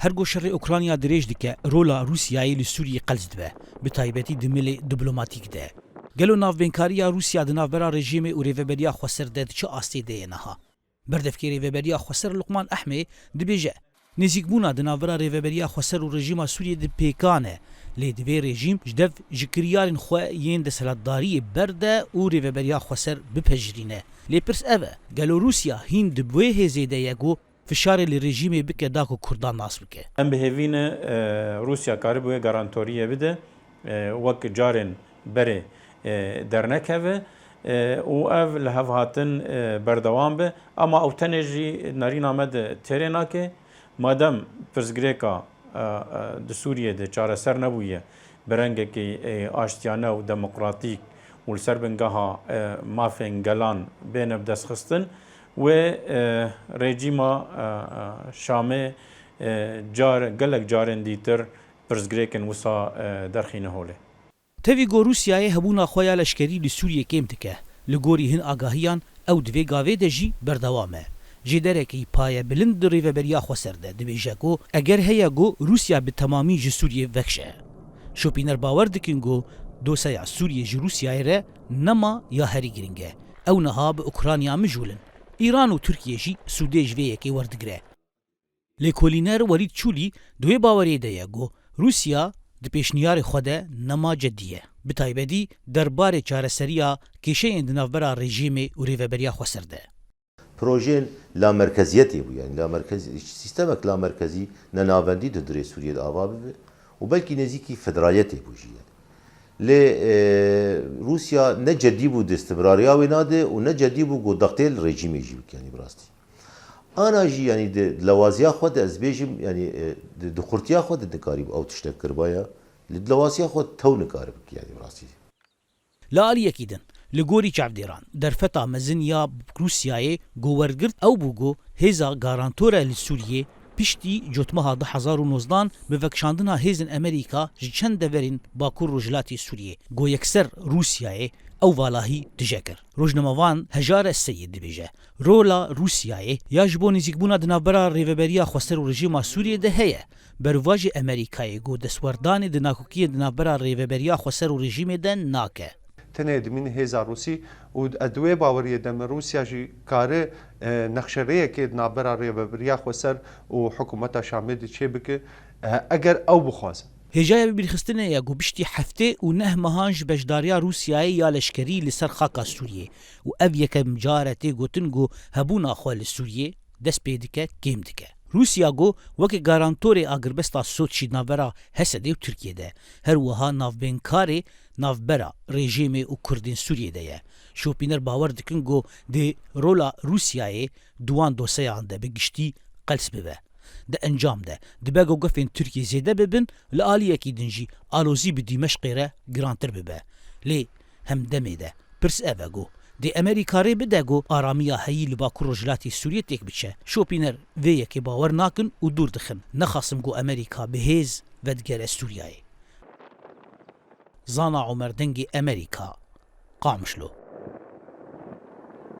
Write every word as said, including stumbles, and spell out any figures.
Her ku şerê Ukrayna dirêj dike, rola Rûsyayê li Sûriyê qels dibe, bi taybetî di milê diplomatîk de. Gelo navbênkariya Rûsya di navbera rejîmê û rêveberiya xweser de di çi astê de ye niha? Berdevkê rêveberiya xweser Luqman Ehmê dibêje, nêzîkbûna di navbera rêveberiya xweser û rejîma Sûriyê di pêkan e, lê divê rejîm ji dev ji kiryarên xwe yên desthilatdariyê berde û rêveberiya xweser bipejirîne. Lê pirs ev e, gelo Rûsya hîn di wê hêzê de ye ku fişarê li rejîmê bike da ku Kurdan nas bike? Em bi hêvî ne, e, Rûsya karibe wê garantoriyê bide, e, wek carên berê, e, dernekeve, e, û ev li hev hatin, e, berdewam be. Ama ew tenê jî nerîna me de têrê nake. Madem pirsgirêka, e, e, di Sûriyê de çareser nebûye, bi rengekî, e, aştiyane û demokratîk û li ser bingeha, e, mafên gelan bêne bi destxistin, wê, e, rejîma, e, e, Şamê, e, car, gelek carên dîtir pirsgirêkên wisa, e, derxîne holê. Tevî ku Rûsyayê hebûna xwe ya leşkerî li Sûriyê kêm dike, li gorî hin agahiyan ew di vê gavê de jî berdewam e. Jêderekî payebilind di rêveberiya xweser de dibêje ku eger heye ku Rûsya bi temamî ji Sûriyê vekşe. Şopîner bawer dikin ku doseya Sûriyê ji Rûsyayê re nema ya herî giring e. Ew niha bi Ukrayna mijûl in. Îran û Tirkiye jî sûdê ji vê yekê werdigire. Lêkolîner Welîd Çûlî di wê baweriyê de ye ku Rûsya di pêşniyarê xwe de nema cedî ye, bi taybetî derbarê çareseriya kêşeyên di navbera rejîmê û rêveberiya xweser de. Projeyên lamerkeziyetê bû, yani lamerkez-, sîstemek lamerkezî, nenavendî di durê Sûriyê de ava bibe û belkî nêzîkî federaliyetê bû jî, yani. Lê, e, Rûsya ne cedî bû di istimrariya wê nade û ne cedî bû ku dextê li rejîmê jî bike, yani bi rastî. Ana jî, yanî di lawaziya xwe de ez bêjim, yanî, e, di, di xurtiya xwe de nikarî ew tiştek kiribaya, li di lawaziya xwe tew nikaribik, yanî bi rastî. Li aliyekî din, li gorî çavdêran, derfeta mezin ya Rûsyayê ku wergirt ew bû ku hêza garantore li Sûriyê piştî cotmeha du hezar û nozdan bi vekişandina hêzên Amerîka ji çend deverên Bakur Rojhilatê Sûriyê ku yekser Rûsyayê ew valahî tije kir. Rojnamevan Hejare Seyîd dibêje, rola Rûsyayê ya ji bo nêzîkbûna di navbera rêveberiya xweser û rejîma Sûriyê de heye, berovajî Amerîkayê ku destwerdanê di nakokiyên di navbera rêveberiya xweser û rejîmê de nake. Tenê dimîne hêza Rûsî û ez di wê baweriyê de me Rûsya jî kare, e, nexşerêyekê di navbera rêveberiya xweser û hikûmeta Şamê de çêbike, e, eger ew bixwaze. Hêjaya bibîrxistinê ye ku piştî heftê û neh mehan ji beşdariya Rûsyayê ya leşkerî li ser xaka Sûriyê û ev yekem car e tê gotin ku hebûna xwe li Sûriyê dest pê dike, kêm dike. Rûsya ku weke garantorê agirbesta Soçî navbera Hesedê û Tirkiyê de, her wiha navbênkarê navbera rejîmê û Kurdên Sûriyê de ye. Şopîner bawer dikin ku di rola Rûsyayê di wan doseyan de bi giştî qels bibe. Di encam de, dibe ku gefên Tirkiyê zêde bibin, li aliyekî din jî alozî bi Dîmeşqê re girantir bibe. Lê hemdemê de pirs ev e ku dê Amerîka rê bide ku aramiya heyî li Bakur Rojhilatê Sûriyê têk biçe. Şopîner vê yekê bawer nakin û dûr dixin. Nexasim ku Amerîka bi hêz vedigere Sûriyeyê. Zana Omer, Dengê Amerîka, Qamişlo.